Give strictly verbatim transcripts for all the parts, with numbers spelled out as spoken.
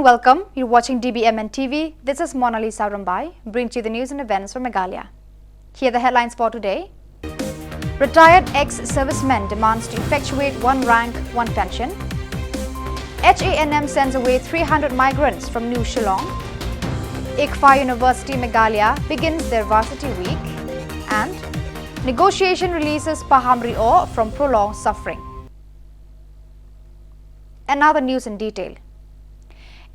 Welcome. You're watching D B M N T V. This is Monalisa Rumbai, bringing you the news and events from Meghalaya. Here are the headlines for today. Retired ex-servicemen demands to effectuate one rank, one pension. H A N M sends away three hundred migrants from New Shillong. ICFAI University Meghalaya begins their varsity week. And negotiation releases Pahamri Aw from prolonged suffering. And now the news in detail.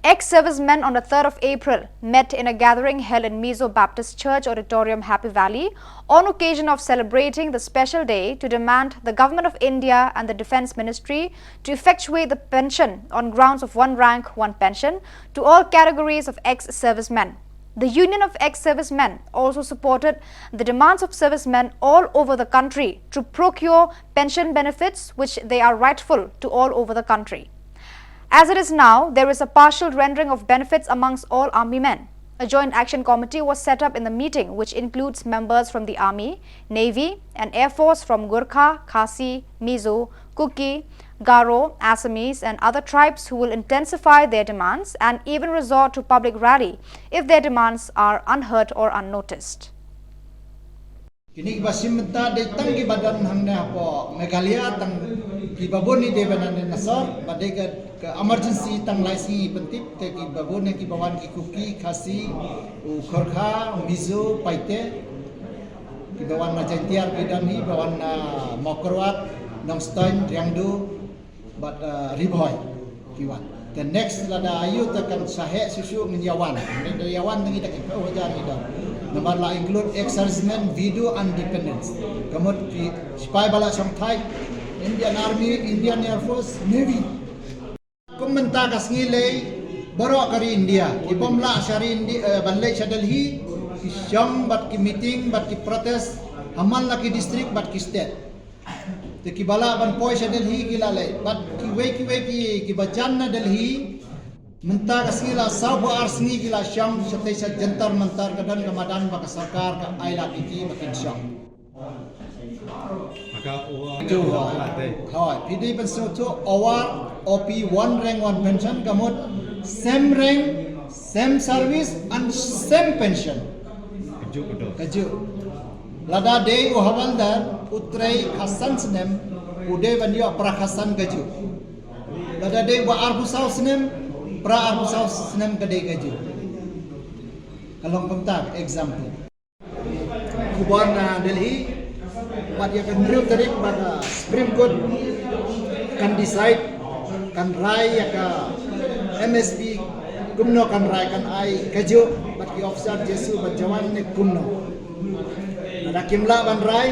Ex-servicemen on the third of April met in a gathering held in Mizo Baptist Church Auditorium, Happy Valley, on occasion of celebrating the special day to demand the Government of India and the Defence Ministry to effectuate the pension on grounds of one rank, one pension to all categories of ex-servicemen. The Union of Ex-Servicemen also supported the demands of servicemen all over the country to procure pension benefits which they are rightful to all over the country. As it is now, there is a partial rendering of benefits amongst all army men. A joint action committee was set up in the meeting, which includes members from the Army, Navy, and Air Force from Gorkha, Khasi, Mizo, Kuki, Garo, Assamese, and other tribes who will intensify their demands and even resort to public rally if their demands are unheard or unnoticed. Kine kiba shim mynta dei tang kiba don hangne hapoh Meghalaya, tang kiba bun hi dei ba na ne na sor, ba dei ka, ka emergency tang lai sngi pyntip, te kiba bun hi kiba wan ki Kuki, Khasi, u Gorkha, u Mizo, Paite, kiba wan na Jaintia ki don hi, ba wan na Mawkyrwat, Nongstoiñ, Riangdo, bad, uh, Ri Bhoi ki wan. The next lada ayu te kan saheh shuh shuh ngin ïa wan. Ngin ïa wan ngi da ki phew hajar ngi don. Namar la include ex-servicemen, widow and dependents. Ka mut ki sipai ba la shong thait, Indian Army, Indian Air Force, Navy. Kum mynta ka sngi lei baroh ka ri India, ki bym lah sha ri India, eh, ban leit sha Delhi, ki shong bad ki meeting bad ki protest ha man la ki district bad ki state. Te kiba lah ban poi sha Delhi ki la leit. Bad kiwei kiwei ki, kiba jan na Delhi, mynta ka sngi la saw phew ar sngi ki la shong shatei sha Jantar Mantar, ka don ka madan ba ka sorkar ka ai lad ïa ki ba kin shong. Haka, uh, Ju, uh, hoi, phi dei ban sngewthuh, O R O P, one rank one pension, ka mut same rank, same service and same pension. Kajuh, kajuh. Kajuh. Lada dei u hawaldar, u trei khatsan snem, u dei ban ïoh phra khatsan kajuh. Lada dei ba arphew saw snem, phra arphew saw snem ka dei kajuh. Ka long kumta, example. Khubor na Delhi, bad ïa ka hynriew tarik ba ka Supreme Court kan decide, kan rai ïa ka M S P kumno kan rai, kan ai kajuh bad ki officer J S U bad jawan ne kumno. Lada kim lah ban rai,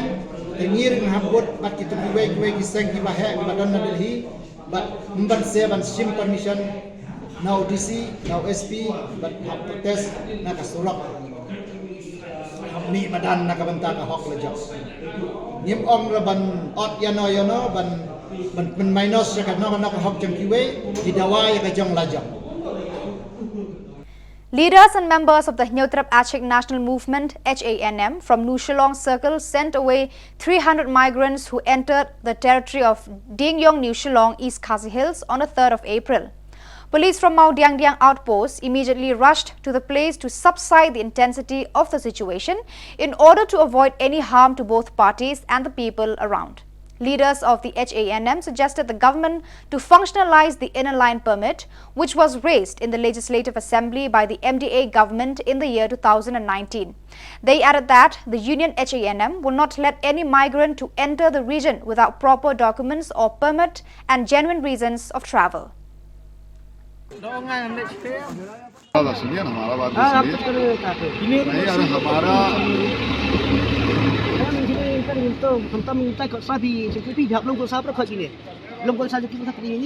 te ngi ruh ngi hap bud bad kito kiwei kiwei ki seng kiba heh kiba don na Delhi, bad ym ban seh ban shim permission na u D C, na u S P, bad hap protest na ka surok. Hap mih madan na ka bynta ka hok lajong. Ngim ong ruh ban ot ïano ïano, ban, ban pynmainot ïa kano kano ka hok jong kiwei, ki dawa ïa ka jong lajong. Leaders and members of the Hynñiewtrep Achik National Movement, H A N M, from New Shillong Circle sent away three hundred migrants who entered the territory of Diengiong, New Shillong, East Khasi Hills on the third of April. Police from Mawdiangdiang outpost immediately rushed to the place to subside the intensity of the situation in order to avoid any harm to both parties and the people around. Leaders of the H A N M suggested the government to functionalize the Inner Line Permit, which was raised in the Legislative Assembly by the M D A government in the year two thousand and nineteen. They added that the union H A N M will not let any migrant to enter the region without proper documents or permit and genuine reasons of travel. ज़्यादा सुनिए ना, हमारा बात भी सुनिए। नहीं, अरे, हमारा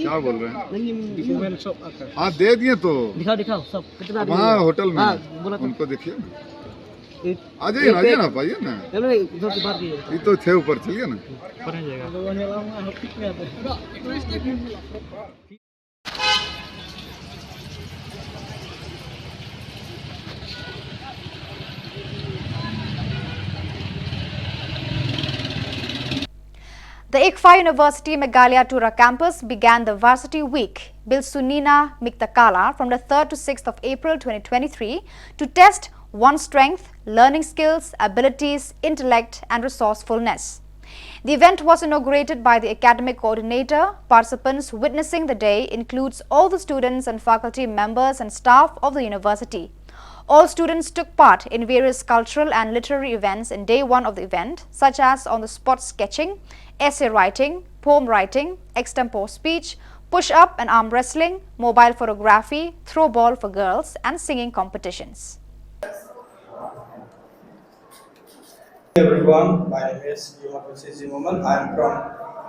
क्या बोल रहे हैं? हाँ, दे दिए तो। दिखाओ, दिखाओ, सब कितना आदमी है? वहाँ होटल में। हाँ, बोला तो। उनको देखिए ना। आ जाइए ना, आ जाइए ना, आप आइए ना। चलो, इधर से बाहर जाइए। ये तो थे ऊपर, चलिए ना। The ICFAI University Meghalaya Tura campus began the Varsity Week. Bilsunina Miktakala from the third to sixth of April twenty twenty-three to test one's strength, learning skills, abilities, intellect, and resourcefulness. The event was inaugurated by the academic coordinator. Participants witnessing the day includes all the students and faculty members and staff of the university. All students took part in various cultural and literary events in day one of the event, such as on the spot sketching, essay writing, poem writing, extempore speech, push up and arm wrestling, mobile photography, throw ball for girls, and singing competitions. Everyone, my name is Yuha Zimoman. I'm from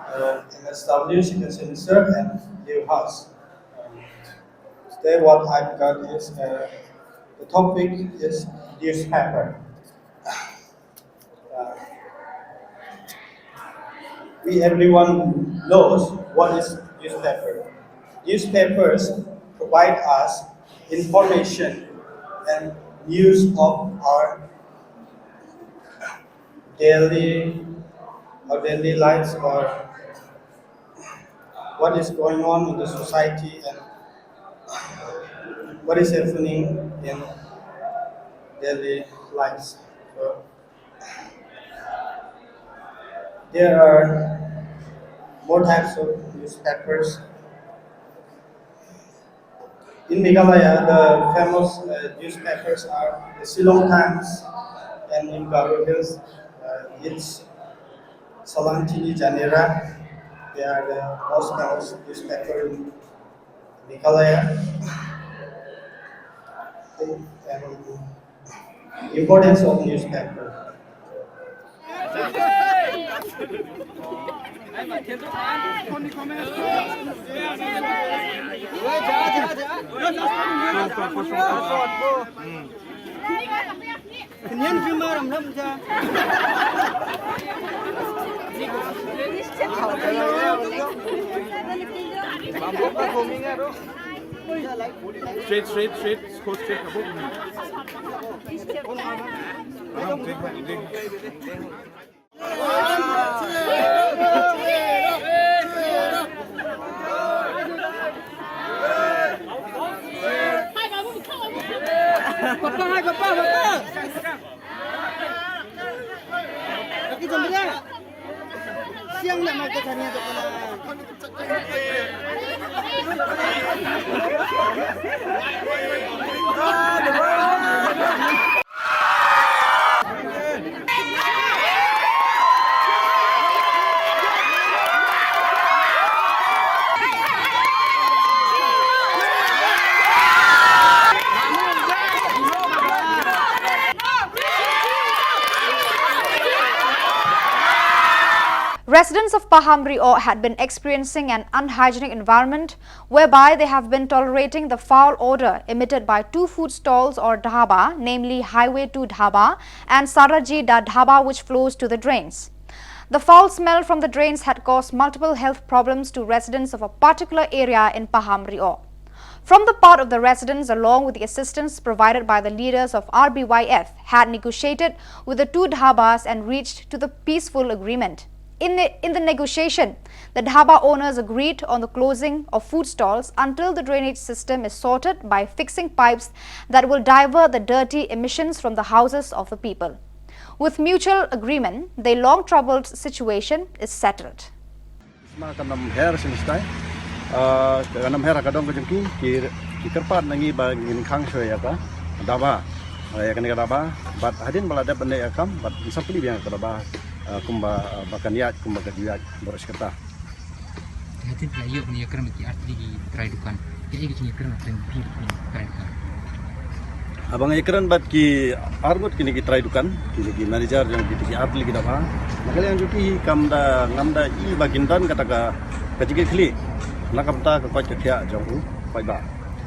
uh, M S W, second semester, and New House. Um, today, what I've got is uh, the topic is newspaper. Uh, we everyone knows what is newspaper. Newspapers provide us information and news of our daily our daily lives or what is going on in the society and what is happening in daily lives. So, there are more types of newspapers. In Meghalaya, the famous uh, newspapers are the Shillong Times and in Garo Hills, uh, it's Salanchini Janera. They are the most famous newspaper in Meghalaya. And importance of newspaper. Straight, straight, straight, go straight. Residents of Pahamri O had been experiencing an unhygienic environment whereby they have been tolerating the foul odor emitted by two food stalls or dhaba, namely Highway two Dhaba and Saraji Da Dhaba, which flows to the drains. The foul smell from the drains had caused multiple health problems to residents of a particular area in Pahamri O. From the part of the residents, along with the assistance provided by the leaders of R B Y F, had negotiated with the two dhabas and reached to the peaceful agreement. In the, in the negotiation, the dhaba owners agreed on the closing of food stalls until the drainage system is sorted by fixing pipes that will divert the dirty emissions from the houses of the people. With mutual agreement, the long troubled situation is settled. Sma ka nam her sin stai. Ka nam her ka dong ka jong ki ki kyrpad na ngi ba ngin khang shwe ïa ka daba. Ïa kane ka daba bad hadien ba la dep ban leh ïa kam bad ngi sa plie biang ka daba kumba ba kan ïaid kumba ka ïaid baroh shi katta. Hadien ba la ïoh ngi ïakren ki artylli ki trai dukan. Ki ïakren ki trai dukan. Haba nga ïakren bad ki arngut kine ki trai dukan, kine ki manager jong kine ki artylli ki daba. Na ka liang jong ki kam da ngam da i ba kin don kata ka ka jingkitkhlieh. Na ka bynta ka koit ka khiah jong u paidbah.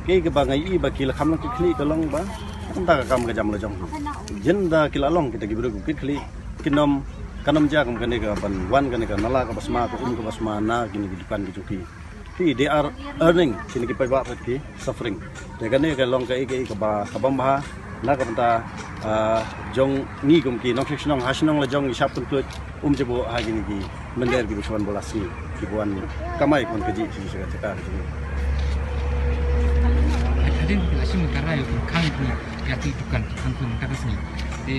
Ki kaba nga i ba ki la kham long kitkhlieh ka long ba na ka bynta ka kam ka jam la jong u. Ynda ki la long kita ki briew kitkhlieh kin ym kan ym jia kum kane ka ban wan kane ka nala kaba sma ka um kaba sma na kine ki dukan ki jong ki. Ki they are earning kine ki paidbah ki suffering. Te kane ka long kaei kaei kaba kaba ym bha na ka bynta jong ngi kum ki nongshong shnong ha shnong la jong ngi shap pyntuid um jabo ha kine ki mynder kiba shu wan bula sngi kiba wan kamai kum ka jingshong shnong ka jong ngi. Ka la shim ka rai ban khang ïa ki, ïa ki dukan, ki khang kum mynta ka sngi. Te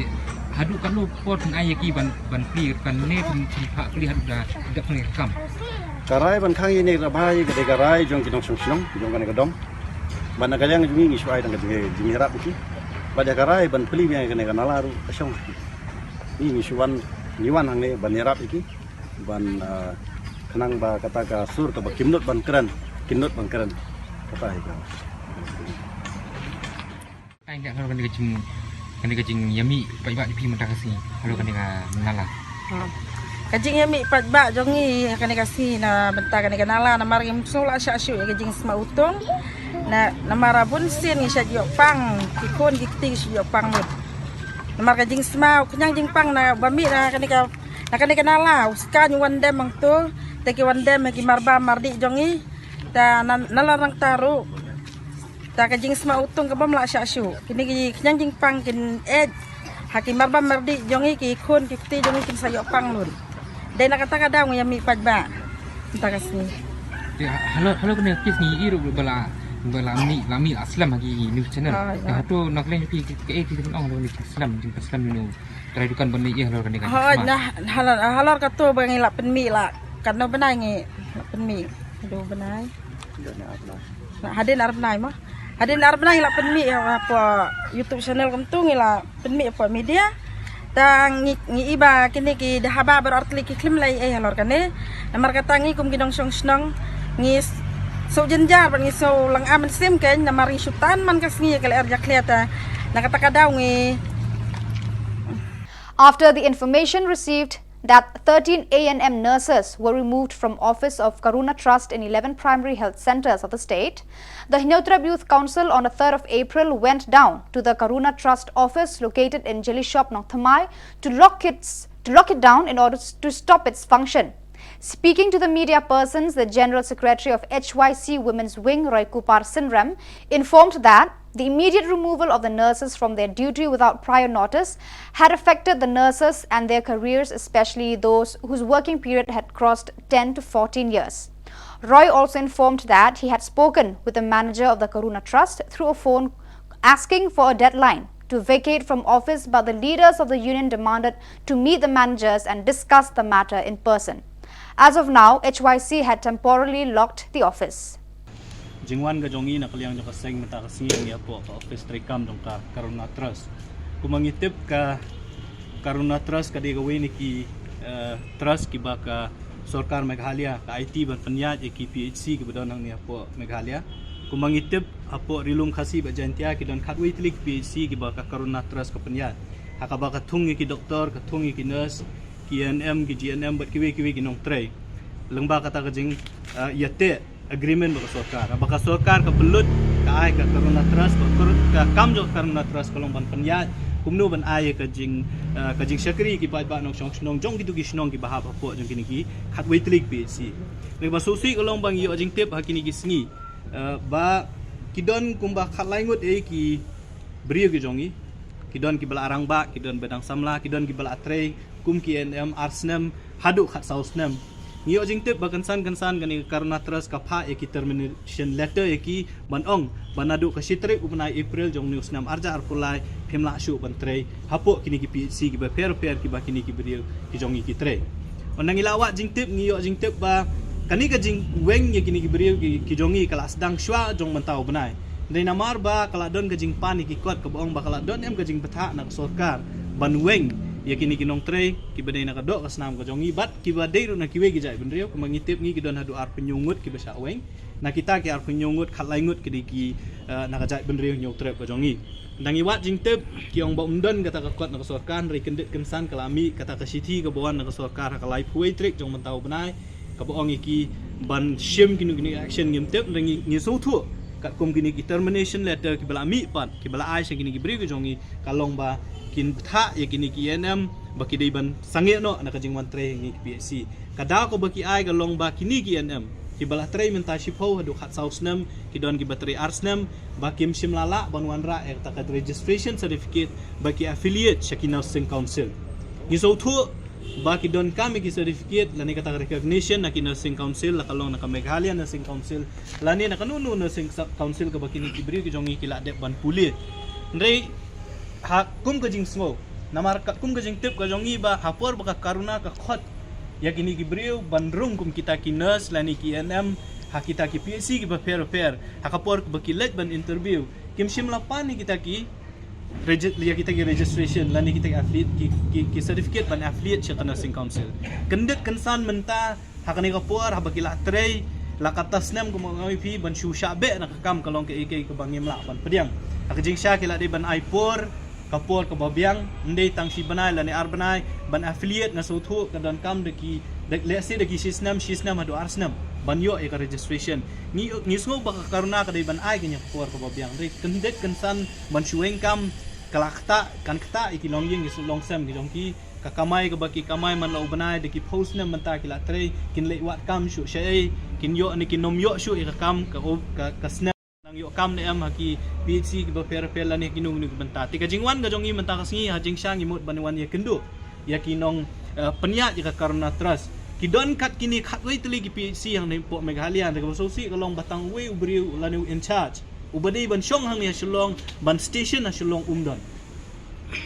haduh katno por phin ai ïa ki ban, ban plie, kan ne phin, phin phah plie haduh da, da phin kam. Ka rai ban khang ïa kane ka bha ïa ka dei ka rai jong ki nongshong shnong jong kane ka dong. Bad na ka liang jong ngi ngi shu ai tang ka jing, jingïarap ïa ki. Bad ïa ka rai ban plie ïa kane ka nala ruh ka shong. Ngi ngi shu wan, ngi wan hangne ban ïarap ïa ki. Ban, ah, khnang ba kata ka sur kaba kim nud ban kren, kim nud ban kren. Kata hi ka. Ai, nda halor kane ka jing, kane ka jingïamih paidbah jong phi mynta ka sngi halor kane ka nala. Hmm. Ka jingïamih paidbah jong ngi kane ka sngi na bynta kane ka nala namar ngim sngew lah shah shuh ïa ka jingsma utung. Na, namar bun sien ngi shait ïoh pang, ki khun ki kti ki shait ïoh pang lut. Namar ka jingsma u khñiang jingpang na ba mih na kane ka, na kane ka nala, u skaiñ u wan dem hangto, te ki wan dem ha ki marbam mardih jong ngi. Ta na, nalor nangta ruh. Ta ka jingsma utung ka bym lah shah shuh. Kine ki khñiang jingpang kin eit ha ki marbam mardih jong ngi, ki khun ki kti jong ngi kin sa ïoh pang lut. Dei na kata ka daw ngi ïamih paidbah mynta ka sngi. Te halor, halor kane ka case ngi ïohi ruh ba la, ba la mih, la mih la slem ha ki news channel. Ah, ïa. Te hato na ka liang jong phi, kaei kaei phi ong halor kane ka slem, jingpynslem ïa u trai dukan ban leit ïa halor kane ka. Hooid, na halor, halor kato ba ngi la pynmih la katno bnai ngi la pynmih. Haduh bnai. Na, hadien ar bnai mo. Hadien ar bnai ngi la pynmih hapoh YouTube channel kumto ngi la pynmih hapoh media. Ta ngi, ngi i ba kine ki da haba baroh artylli ki khlem leh ei halor kane. Namar kata ngi kum ki nongshong shnong ngi s-, sngewjynjar bad ngi sngew lynga mynsiem kein namar ngi shu tan man ka sngi ïa ka lyer jakhlia ta. Na kata ka daw ngi After the information received that thirteen A N M nurses were removed from office of Karuna Trust in eleven primary health centres of the state, the Hynñiewtrep Youth Council on the third of April went down to the Karuna Trust office located in Jilishop, Nongthymmai to lock its, to lock it down in order to stop its function. Speaking to the media persons, the General Secretary of H Y C Women's Wing, Roykupar Synrem, informed that the immediate removal of the nurses from their duty without prior notice had affected the nurses and their careers, especially those whose working period had crossed ten to fourteen years. Roy also informed that he had spoken with the manager of the Karuna Trust through a phone asking for a deadline to vacate from office, but the leaders of the union demanded to meet the managers and discuss the matter in person. As of now, H Y C had temporarily locked the office. Jingwan ka jong ngi na ka liang jong ka seng mynta ka sngi ngi hapoh ka office treikam jong ka Karuna Trust. Kumba ngi tip ka Karuna Trust ka dei kawei na ki, eh, trust kiba ka sorkar Meghalaya ka aiti ban pynïaid ïa ki P H C kiba don hangne hapoh Meghalaya. Kumba ngi tip hapoh Ri Lum Khasi bad Jaintia ki don khatwei tylli ki P H C kiba ka Karuna Trust ka pynïaid. Ha kaba ka thung ïa ki doktor, ka thung ïa ki nurse, ki A N M, ki G N M bad kiwei kiwei ki nongtrei. Lyngba kata ka jing, eh, ïateh agreement bad ka sorkar. Ba ka sorkar ka pynlut, ka ai ka Karuna Trust, ba ka, ka kam jong ka Karuna Trust ka long ban pynïaid kumno ban ai ka jing, eh, ka jingshakri ki paidbah nongshong shnong jong kito ki shnong kiba hap hapoh jong kine ki khatwei tylli ki P H C. Ngi ba sngewsih ka long ba ngi ïoh jingtip ha kine ki sngi, eh, ba ki don kumba khatlai ngut ei ki briew ki jong ngi. Ki don kiba la rangbah, ki don ba dang samla, ki don kiba la trei kum ki A N M ar snem haduh khatsaw snem. Ngi ïoh jingtip ba kynsan kynsan kane ka Karuna Trust ka phah ïa ki termination letter ïa ki ban ong ba naduh ka shi tarik u bnai April jong une u snem arhajar arphew lai phim lah shuh ban trei hapoh kine ki P H C kiba pher pher kiba kine ki briew ki jong ngi ki trei. Ynda ngi la wad jingtip, ngi ïoh jingtip ba kane ka jingweng ïa kine ki briew ki, ki jong ngi ka la sdang shuwa jong mynta u bnai. Dei namar ba ka la don ka jingpan ïa ki kot kaba ong ba ka la don em ka jingbthah na ka sorkar ban weng ïa kine ki nongtrei kiba dei na ka doh ka snam ka jong ngi bad kiba dei ruh na kiwei ki jaitbynriew, kumba ngi tip ngi ki don haduh arphew hynñiew ngut kiba shah weng. Na kita ki arphew hynñiew ngut, khatlai ngut ki dei ki, eh, na ka jaitbynriew Hynñiewtrep ka jong ngi. Ynda ngi wad jingtip, ki ong ba ym don kata ka kot na ka sorkar, hynrei kyndit kynsan ka la mih kata ka shithi kaba wan na ka sorkar ha ka laiphew wei tarik jong mynta u bnai, kaba ong ïa ki ban shim kino kino action ngim tip, hynrei ngi, ngi sngewthuh katkum kine ki termination letter kiba la mih pat, kiba la ai sha kine ki briew ki jong ngi, ka long ba kin bthah ïa kine ki A N M ba ki dei ban sangeh noh na ka jingwan trei ha kine ki P H C. Ka daw kaba ki ai ka long ba kine ki A N M kiba la trei mynta shiphew haduh khatsaw snem, ki don kiba trei ar snem, ba kim shym la lah ban wanrah ïa kata ka registration certificate ba ki affiliate sha ki nursing council. Ngi sngewthuh ba ki donkam ïa ki certificate lane kata ka recognition na ki nursing council, la ka long na ka Meghalaya Nursing Council lane na kano kano nursing sa- council kaba kine ki briew ki jong ngi ki la dep ban pule. Hynrei ha kum ka jingsngew, namar ka kum ka jingtip ka jong ngi ba ha por ba ka corona ka khot ïa kine ki briew ban rung kum kita ki nurse lane ki A N M ha kita ki P H C kiba pher pher, ha ka por ba ki leit ban interview, kim shym la pan ïa kita ki regi- ïa kita ki registration lane kita ki affiliate, ki, ki, ki certificate ban affiliate sha ka nursing council. Kyndit kynsan mynta ha kane ka por haba ki la trei la kata snem, kum nga ong ïa phi, ban shu shah beh na ka kam ka long kaei kaei kaba ngim lah ban pdiang. Ha ka jingshisha ki la dei ban ai por, ka por kaba biang, ym dei tang shi bnai lane ar bnai, ban affiliate. Nga sngewthuh ka donkam da ki, da, lehse da ki shi snem, shi snem haduh ar snem ban ïoh ïa ka registration. Ngi, ngi sngew ba ka corona ka dei ban ai kane ka por kaba biang. Hynrei kyndit kynsan ban shu weng kam, ka la ktah, kan ktah ïa ki longïing, ïa ki longsem ki jong ki. Ka kamai kaba ki kamai man la u bnai, da ki phew snem mynta ki la trei, kin leit wad kam shuh shaei, kin ïoh ne kin ym ïoh shuh ïa ka kam, ka, ka, ka snem nang ïoh kam ne em ha ki P H C kiba pher pher lane ha kino kino ki bynta. Te ka jingwan ka jong ngi mynta ka sngi, ha jingshisha ngi mut ban wan ïakynduh ïa ki nong, eh, pynïaid ïa ka Karuna Trust. Ki don kat kine khatwei tylli ki P H C hangne hapoh Meghalaya, hynrei kaba sngewsih ka long ba tang uwei u briew lane u in charge uba dei ban shong hangne ha Shillong, ban station ha Shillong um don.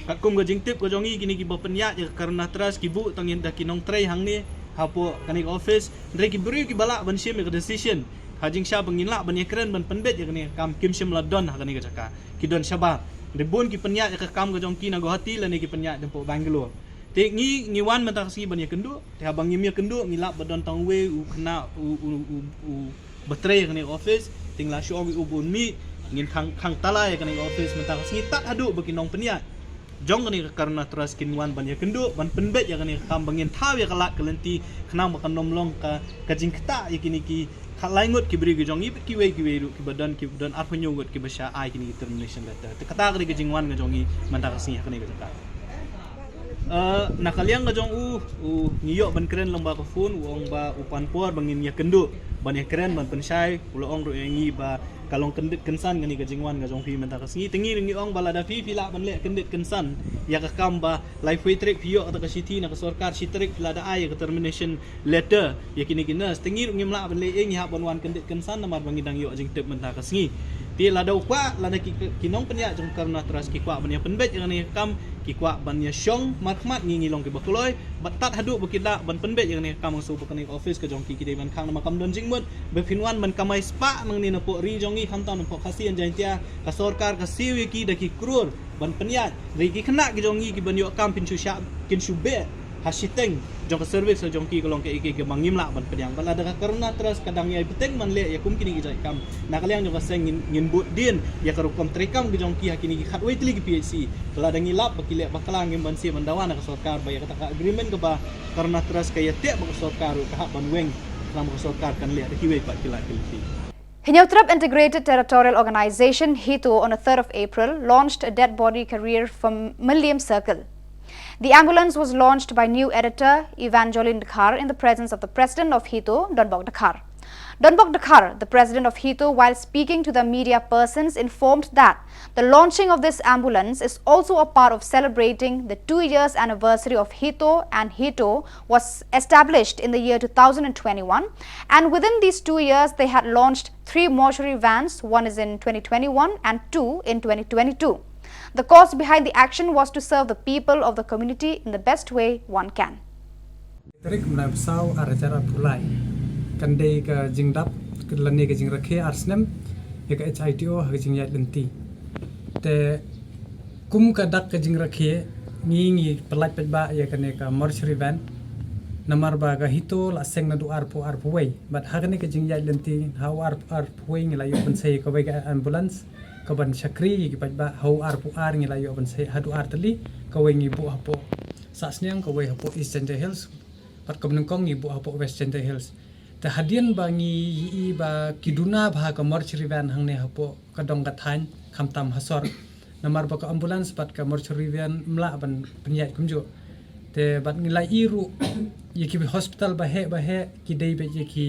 Katkum ka jingtip ka jong ngi, kine kiba pynïaid ïa ka Karuna Trust ki buh tang ïa da ki nongtrei hangne hapoh kane ka office. Hynrei ki briew kiba lah ban shim ïa ka decision ha jingshisha ba ngin lah ban ïakren ban pynbeit ïa kane ka kam, kim shym la don ha kane ka jaka, ki don shabar. Hynrei bun ki pynïaid ïa ka kam ka jong ki na Guwahati lane ki pynïaid hapoh Bangalore. Te ngi, ngi wan mynta ka sngi ban ïakynduh. Te haba ngim ïakynduh, ngi lap ba don tang uwei u khynnah, u, u, u, u ba trei ïa kane ka office. Te ngi la shu ong ïa u ba un mih, ngin khang, khang tala ïa kane ka office mynta ka sngi tad haduh ba ki nongpynïaid jong kane ka Karuna Trust kin wan ban ïakynduh, ban pynbeit ïa kane ka kam, ba ngin thaw ïa ka lad ka lynti, khnang ba kan ym long ka, ka jingktah ïa kine ki khatlai ngut ki briew ki jong ngi bad kiwei kiwei ruh kiba don, kiba don arphew hynñiew ngut kiba shah ai kine ki termination letter. Te kata ka dei ka jingwan ka jong ngi mynta ka sngi ha kane ka jaka. Eh, na ka liang ka jong u, u, ngi ïoh ban kren lyngba ka phone, u ong ba u pan por ba ngin ïakynduh ban ïakren ban pynshai, u la ong ruh ïa ngi ba ka long kyndit kynsan kane ka jingwan ka jong phi mynta ka sngi. Te ngi ruh ngi ong ba lada phi, phi lah ban leh kyndit kynsan ïa ka kam ba laiphew tarik phi ïoh kata ka shithi na ka sorkar, shi tarik phi la da ai ïa ka termination letter ïa kine ki nurse. Te ngi ruh ngim lah ban leh ei, ngi hap ban wan kyndit kynsan namar ba ngi dang ïoh jingtip mynta ka sngi. Te lada u kwah, lada ki, ki nongpynïaid jong Karuna Trust ki kwah ban ïa pynbeit ïa kane ka kam, ki kwah ban ïa shong markhmat, ngi, ngi long kiba kloi. Bad tad haduh ba ki lah ban pynbeit ïa kane ka kam, nga sngew ba kane ka office ka jong ki, ki dei ban khang namar kam don jingmut ba phin wan ban kamai spah nangne napoh ri jong ngi, khamtam napoh Khasi and Jaintia, ka sorkar ka siew ïa ki da ki klur ban pynïaid. Hynrei ki khynnah ki jong ngi kiban ïoh kam kin shu shah, kin shu beh ha shiteng jong ka service ka jong ki, ka long kaei kaei kaba ngim lah ban pdiang. Bad lada ka Karuna Trust ka dang ïai bteng ban leh ïa kum kine ki jait kam, na ka liang jong ka seng ngin, ngin bud dien ïa ka rukom treikam ka jong ki ha kine ki khatwei tylli ki P H C. Lada ngi lap ba ki leh bakla, ngim banse ban dawa na ka sorkar ba ïa kata ka agreement kaba Karuna Trust ka ïateh bad ka sorkar ruh ka hap ban weng, khnang ba ka sorkar kan leh da kiwei pat ki lad ki lynti. Hynñiewtrep Integrated Territorial Organization, HITO, on the third of April, launched a dead body carrier from Mylliem Circle. The ambulance was launched by new editor Evangeline Dkhar in the presence of the president of HITO, Donbok Dkhar. Donbok Dkhar, the president of HITO, while speaking to the media persons, informed that the launching of this ambulance is also a part of celebrating the two years anniversary of HITO, and HITO was established in the year two thousand twenty-one, and within these two years they had launched three mortuary vans, one is in twenty twenty-one and two in twenty twenty-two. The cause behind the action was to serve the people of the community in the best way one can. Tarik mynta saw ar hajar arphew lai. Kan dei ka jingdap lane ka jingrakhe ar snem ïa ka HITO ha ka jingïaid lynti. Te kum ka dak ka jingrakhe, ngi, ngi pyllait paidbah ïa kane ka mortuary van. Namar ba ka HITO la seng naduh arphew, arphew wei. Bad ha kane ka jingïaid lynti ha u ar, arphew wei ngi la ïoh ban sei kawei ka ambulance kaban shakri ïa ki paidbah. Ha u arphew ar ngi la ïoh ban sei haduh ar tylli, kawei ngi buh hapoh Sahsniang, kawei hapoh East Jaintia Hills, bad kaba nyngkong ngi buh hapoh West Jaintia Hills. Te hadien ba ngi ïohi ba ki duna bha ka mortuary van hangne hapoh ka dong ka thaiñ, khamtam ha sor. Namar ba ka ambulance bad ka mortuary van ym lah ban pynïaid kumjuh. Te bad ngi la ïohi ruh ïa ki hospital ba heh ba heh ki dei beit ïa ki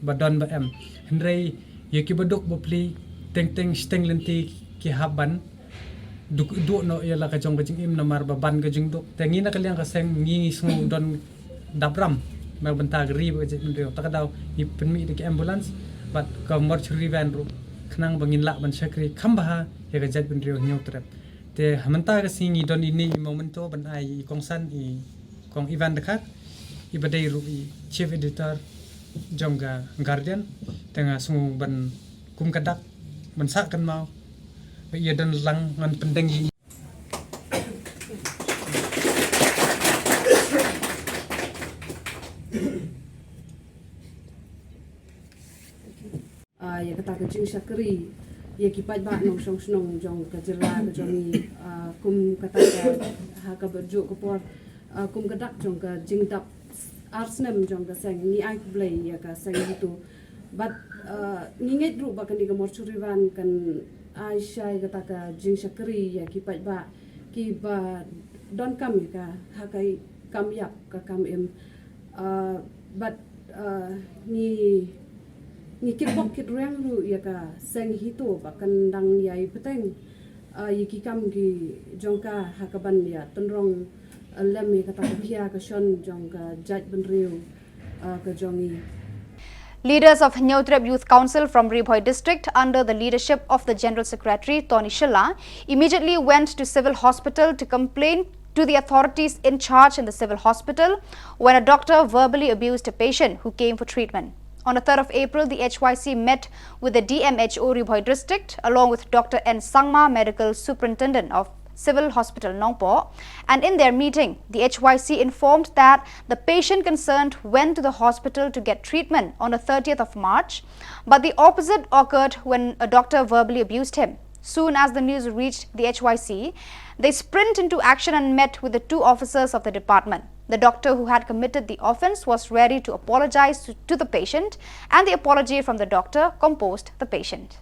ba don ba em. Hynrei ïa ki ba duk ba pli, teng teng shiteng lynti ki hap ban duk duk noh ïa la ka jong ka jingim namar ba ban ka jingduk. Te ngi na ka liang ka seng ngi sngew don dap ram na bynta ka ri bad ka jaitbynriew. Ta ka daw ngi pynmih da ki ambulance bad ka mortuary van ruh khnang ba ngin lah ban shakri kham bha ïa ka jaitbynriew Hynñiewtrep. Te ha mynta ka sngi ngi don ine i memento ban ai i kongsan i Kong Ivan Dkhar, i ba dei ruh i Chief Editor jong ka Guardian. Te nga sngew ban kum ka dak ban sah kynmaw ba ïa don lang ngan pyndeng ïa ah, ïa kata ka jingshakri ïa ki paidbah nongshong shnong jong ka jylla ka jong ngi, ah, kum kata ka ha ka bynta ka por, ah, kum ka dak jong ka jingdap ar snem jong ka seng. Ngi ai khublei ïa ka seng HITO bad, ah, ngi ngeit ruh ba kane ka mortuary van kan ai shai kata ka jingshakri ïa ki paidbah ki ba donkam ïa ka ha ka kam ïap ka kam im. Ah, bad, ah, ngi ngi kitbok kitrwiang ruh ïa ka seng HITO ba kan dang ïai bteng, ah, ïa ki kam ki jong ka ha ka ban ïa tynrong, ah, lem ïa kata ka khia ka shon jong ka jaitbynriew, ah, ka jong ngi. Leaders of Hynñiewtrep Youth Council from Ri Bhoi district under the leadership of the General Secretary Tony Shylla immediately went to civil hospital to complain to the authorities in charge in the civil hospital when a doctor verbally abused a patient who came for treatment. On the third of April, the H Y C met with the D M H O Ri Bhoi district along with Doctor N Sangma, Medical Superintendent of Civil Hospital Nongpoh, and in their meeting, the H Y C informed that the patient concerned went to the hospital to get treatment on the thirtieth of March, but the opposite occurred when a doctor verbally abused him. Soon as the news reached the H Y C, they sprint into action and met with the two officers of the department. The doctor who had committed the offence was ready to apologise to, to the patient, and the apology from the doctor composed the patient.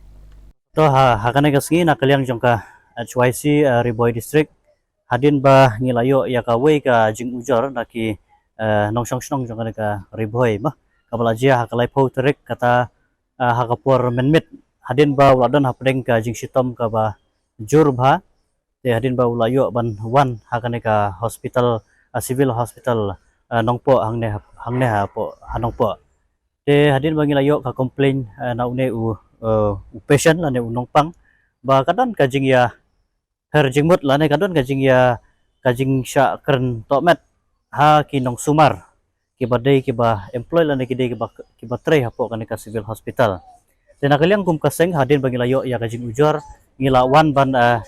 To ha, ha kane ka sngi na ka liang jong ka H Y C, uh, Ri Bhoi District, hadien ba ngi la ïoh ïa kawei ka jingujor na ki, uh, nongshong shnong jong kane ka Ri Bhoi, ma kaba la jia ha ka laiphew tarik kata, uh, ha ka por mynmiet, hadien ba u la don hapdeng ka jingshitom kaba jur bha. Te hadien ba u la ïoh ban wan ha kane ka hospital, uh, civil hospital, uh, Nongpoh hangne, hangne hapoh ha Nongpoh. Te hadien ba ngi la ïoh ka complain, uh, na une u, uh, u patient lane u nongpang ba ka don ka jingïa her jingmut lane ka don ka jingïa, ka jingshah kren tohmet ha ki nongsumar kiba dei kiba employ lane ki dei kiba, kiba trei hapoh kane ka civil hospital. Te na ka liang kum ka seng hadien ba ngi la ïoh ïa ka jingujor ngi la wan ban, uh,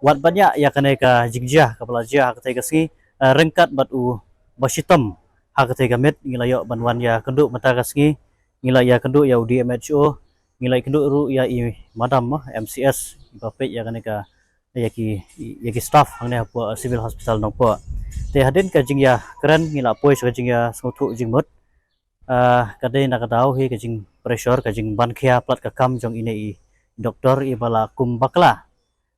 wat ban ïa, ïa kane ka jingjia kaba la jia ha katei ka sngi, uh, ryngkat bad u ba shitom ha katei ka miet. Ngi la ïoh ban wan ïakynduh mynta ka sngi, ngi la ïakynduh ïa u D M H O, ngi la ïakynduh ruh ïa i madam, uh, M C S iba peit ïa kane ka, ïa ki, ïa ki staff hangne hapoh, uh, Civil Hospital Nongpoh. Te hadien ka jingïakren ngi la poi sha ka jingïasngewthuh jingmut. Uh, ka dei na ka daw hi ka jingpressure, ka jingban khia palat ka kam jong ine i doktor iba la kum bakla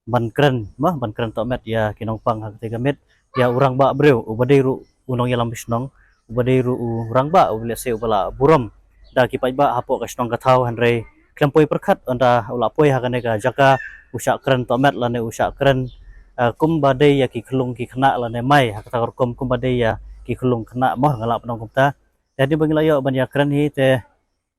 ban kren, ma, ban kren tohmet ïa ki nongpang ha katei ka miet, ïa u rangbah briew uba dei ruh u nongïalam shnong, uba dei ruh u rangbah uba lehse uba la burom da ki paidbah hapoh ka shnong ka thaw, hynrei khlem poi pyrkhat ynda u la poi ha kane ka jaka u shah kren tohmet lane u shah kren, uh, kumba dei ïa ki khyllung ki khynnah lane mai ha kata ka rukom kumba dei ïa ki khyllung khynnah, ma, nga lah ban ong kumta. Te hadien ba ngi la ïoh ban ïakren hi te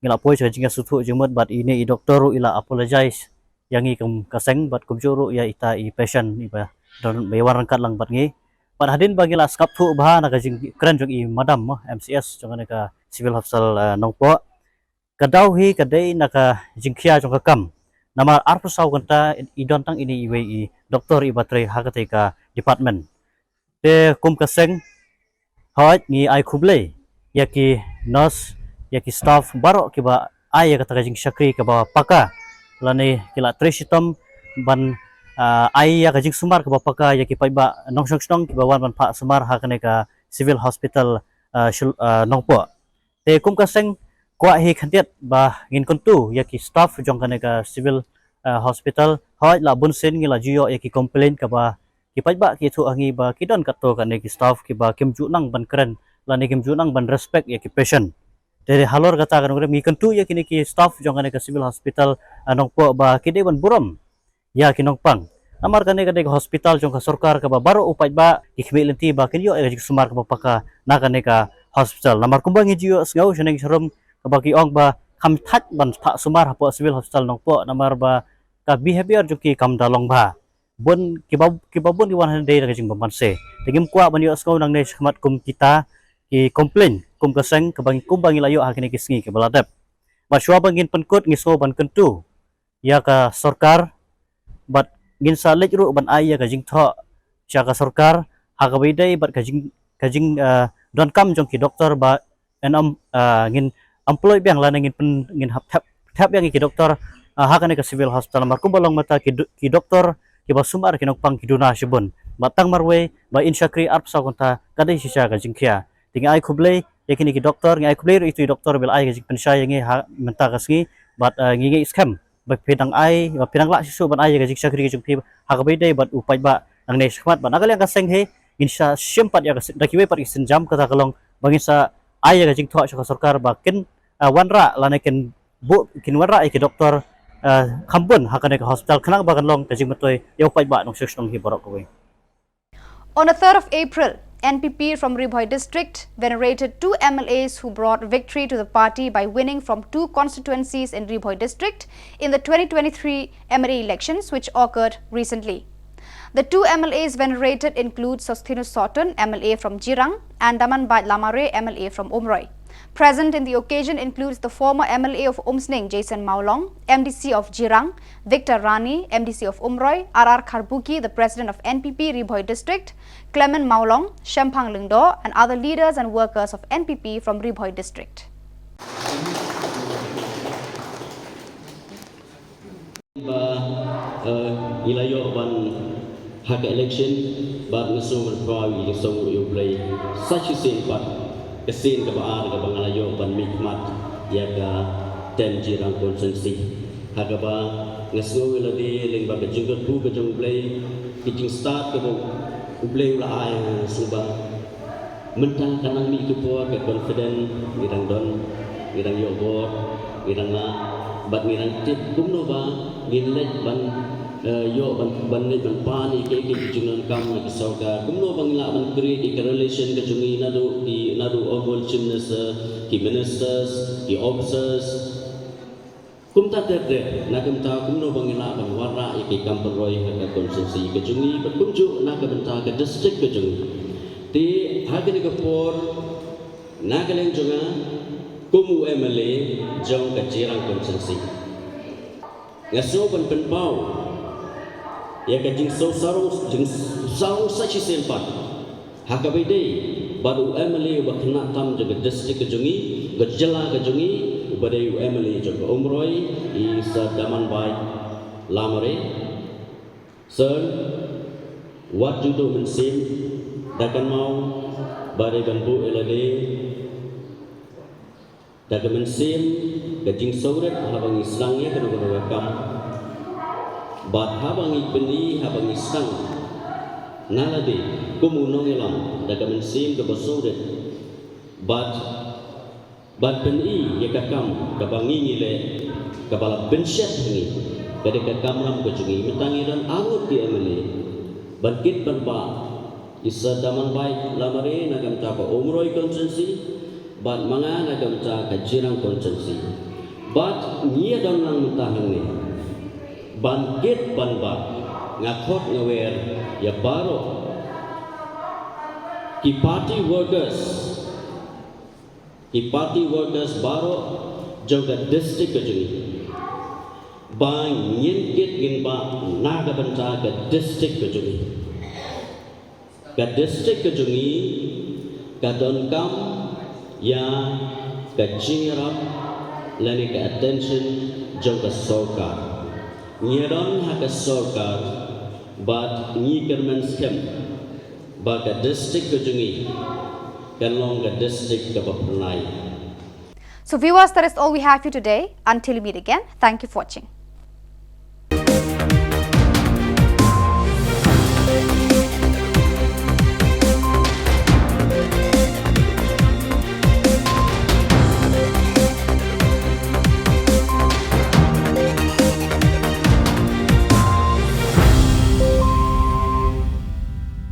ngi la poi sha ka jingïasngewthuh jingmut bad ine i doktor ruh i la apologize ïa ngi kum ka seng bad kumjuh ruh ïa ita i patient iba don ba ïa wan ryngkat lang bad ngi. Bad hadien ba ngi la sngap thuh bha na ka jingkren jong i madam, ma, M C S jong kane ka Civil Hospital, uh, Nongpoh, ka daw hi ka dei na ka jingkhia jong ka kam. Namar arphew saw kynta i don tang ine iwei i doktor iba trei ha katei ka department. Te kum ka seng, hooid ngi ai khublei ïa ki nurse, ïa ki staff baroh kiba ai ïa kata ka jingshakri kaba paka lane ki la trei shitom ban, ah, ai ïa ka jingsumar kaba paka ïa ki paidbah nongshong shnong kiba wan ban phah sumar ha kane ka Civil Hospital, ah, Shil-, ah, Nongpoh. Te kum ka seng kwah hi khyndiat ba ngin kyntu ïa ki staff jong kane ka Civil, ah, Hospital. Hooid la bun sien ngi la ju ïoh ïa ki complain kaba ki paidbah ki ïathuh ha ngi ba ki don katto katne ki staff kiba kim ju nang ban kren lane kim ju nang ban respect ïa ki patient. Te halor kata ka nongrim ngi kyntu ïa kine ki staff jong kane ka Civil Hospital, ah, Nongpoh ba ki dei ban burom ïa ki nongpang. Namar kane ka dei ka hospital jong ka sorkar kaba baroh u paidbah ki khmih lynti ba kin ïoh ïa ka jingsumar kaba paka na kane ka hospital. Namar kumba ngi ju ïohsngew shaneng sharum kaba ki ong ba kham thait ban phah sumar hapoh Civil Hospital Nongpoh namar ba ka behavior jong ki kam da long bha. Bun kiba, kiba bun ki wan hangne dei da ka jingbymman se. Te ngim kwah ban ïohsngew nangne shakhmat kum kita ki complain kum ka seng kaba ngi, kumba ngi la ïoh ha kine ki sngi kiba la dep. Bad shuwa ba ngin pynkut ngi sngew ban kyntu ïa ka sorkar bad ngin sa leit ruh ban ai ïa ka jingthoh sha ka sorkar ha kaba ïadei bad ka jing, ka jing, eh, donkam jong ki doktor ba ngin ym, eh, ngin employ biang lane ngin pyn, ngin hap thep, thep biang ïa ki doktor, eh, ha kane ka civil hospital namar kumba long mynta ki do, ki doktor kiba sumar ki nongpang ki duna shibun. Bad tang marwei ba in shakri arphew saw kynta ka dei shisha ka jingkhia. Te ngi ai khublei ïa kine ki doktor, ngi ai khublei ruh ïa itu i doktor ba la ai ka jingpynshai ïa ngi ha mynta ka sngi bad, eh, ngi ngeit skhem ba phi dang ai, ba phi dang lah shisha ban ai ïa ka jingshakri ka jong phi ha kaba ïadei bad u paidbah nangne shakhmat bad na ka liang ka seng hi ngin sa shim pat ïa ka si, da kiwei pat ki sienjam kata ka long ba ngin sa ai ïa ka jingthoh sha ka sorkar ba kin, eh, wanrah lane kin buh, kin wanrah ïa ki doktor, eh, kham bun ha kane ka hospital khnang ba kan long ka jingmyntoi ïa u paidbah nongshong shnong hi baroh kawei. On the third of April, N P P from Ri Bhoi district venerated two M L As who brought victory to the party by winning from two constituencies in Ri Bhoi district in the twenty twenty-three M L A elections which occurred recently. The two M L As venerated include Sosthenes Sohtun, M L A from Jirang, and Damanbait Lamare, M L A from Umroi. Present in the occasion includes the former M L A of Umsning, Jason Mawlong, M D C of Jirang, Victor Rani, M D C of Umroi, R R Kharbuki, the president of N P P Ri Bhoi district, Clement Mawlong, Shemphang Lyngdoh, and other leaders and workers of N P P from Ri Bhoi district. Ba, eh, ngi la ïoh ban ha ka election, bad nga sngew ban pynpaw ïa ka jingsngewnguh ïa U Blei sa shisien pat, ka sien kaba ar kaba nga la ïoh ban mihkhmat ïa ka term Jirang constituency. Ha kaba nga sngew ïa lade lyngba ka jingkyrkhu ka jong U Blei, ka jingstad kaba U Blei u la ai ha nga, sngewbha mynta ka nang mih ka por ka confident ngi dang don, ngi dang ïoh bor, ngi dang lah, bad ngi dang tip kumno ba ngin leit ban, eh, ïoh ban, ban leit ban pan ïa kiei kiei ki jingdonkam na ka sorkar, kumno ba ngin lah ban create ïa ka relation ka jong ngi naduh ki, naduh u Chief Minister, ki ministers, ki officers. Kumta ter ter, na ka bynta kumno ba ngin lah ban wanrah ïa ki kam pynroi ha ka constituency ka jong ngi, bad kumjuh na ka bynta ka district ka jong ngi. Te ha kane ka por, na ka liang jong nga, kum u M L A jong ka Jirang constituency, nga sngew ban pynpaw ïa ka jingsngew sarong, jingsngew sarong sa shisien pat ha kaba ïadei bad u M L A uba khynnah tam jong ka district ka jong ngi, ka jylla ka jong ngi, uba dei u M L A jong ka Umroi, i Sir Damanbait Lamare. Sir, wat ju duh mynsiem, da kynmaw ba dei ban buh ïa lade da ka mynsiem, ka jingsngewrit haba ngi sdang ïa kano kano ka kam, bad haba ngi pyni, haba ngi sdang na lade kum u nongïalam da ka mynsiem kaba sngewrit, bad ban pyni ïa ka kam kaba ngi ngi leh, kaba la pynshet ha ngi, ka dei ka kamram ka jong ngi. Mynta ngi don arngut ki M L A, ban kit ban bah, i Sir Damanbait Lamare na ka bynta ka Umroi constituency, bad ma nga na ka bynta ka Jirang constituency. Bad ngi ïa don lang mynta hangne ban kit ban bah, nga khot nga wer ïa baroh ki party workers, ki party workers baroh jong ka district ka jong ngi, ba ngin kit ngin bah na ka bynta ka district ka jong ngi. Ka district ka jong ngi ka donkam ïa ka jingïarap lane ka attention jong ka sorkar. Ngi don ha ka sorkar, bad ngi kyrmen skhem ba ka district ka jong ngi kan long ka district kaba phyrnai. So viewers, that is all we have for you today. Until we meet again, thank you for watching.